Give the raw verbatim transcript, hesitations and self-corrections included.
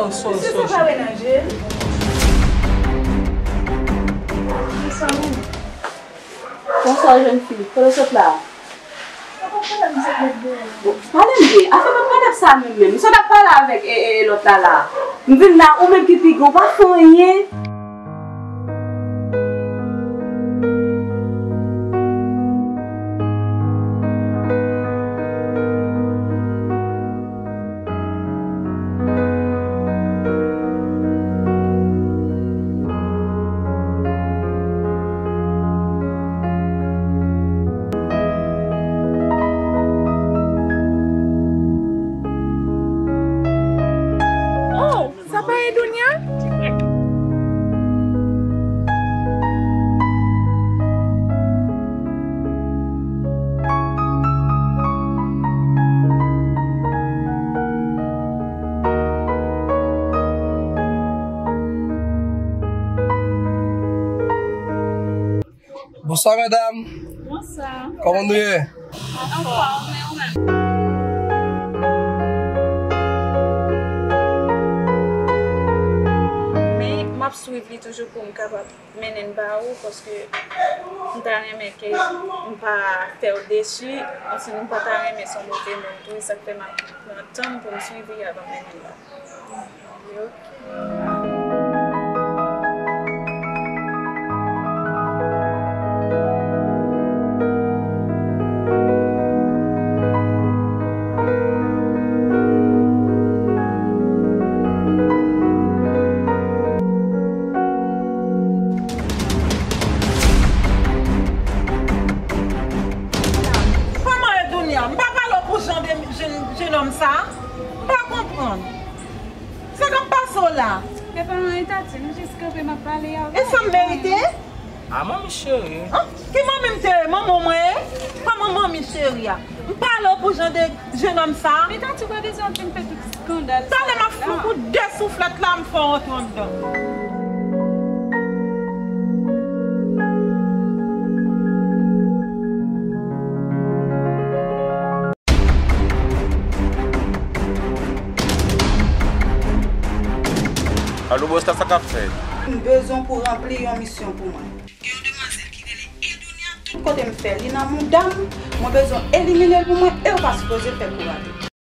Misye se pa menanje l. Bonswa, jèn fi. Kote w sot la? Bon, pale m byen. Afè pa t pale sa menm menm. M sot ap pale avèk e, e, e lòt la la. M vin la, ou menm ki pi gwo, w pa fè anyen. Oh, sa pa Edounia? Bonswa medam. Bonswa. Kòman nou ye? Anfòm, e ou menm? Men m ap swiv li toujou pou m kapab mennen l ba ou, paske m ta renmen ke m pa fè w desi, ansanm m pa ta renmen se yon move moun tou, e sa k fè m ap pran tan m pou m swiv li avan m mennen l ba ou. Ok. Kòman Edounia? M pa pale w pou jan de jèn, jennonm sa? M pa konprann. Sa k ap pase w la? Epa anyen, Tati, m jis kanpe, m ap pale avè w. E sa m merite? A, manmi cheri. An? Ki manmi m te ye? Manman mwen ye? Kòman manmi cheri a? M pale w pou jan de jennonm sa? Men Tati, ou pa bezwen ap vin fè tout eskandal sa. Talè m ap fè w kou de souflèt la, m fè w rantre anndan. Alo, bòs la, sa k ap fèt? M bezwen pou ranpli yon misyon pou mwen. Gen yon demwazèl ki rele Edounia, tout kote m fè, li nan mouda m, mwen bezwen elimine l pou mwen, e w pa sipoze fè kou rate.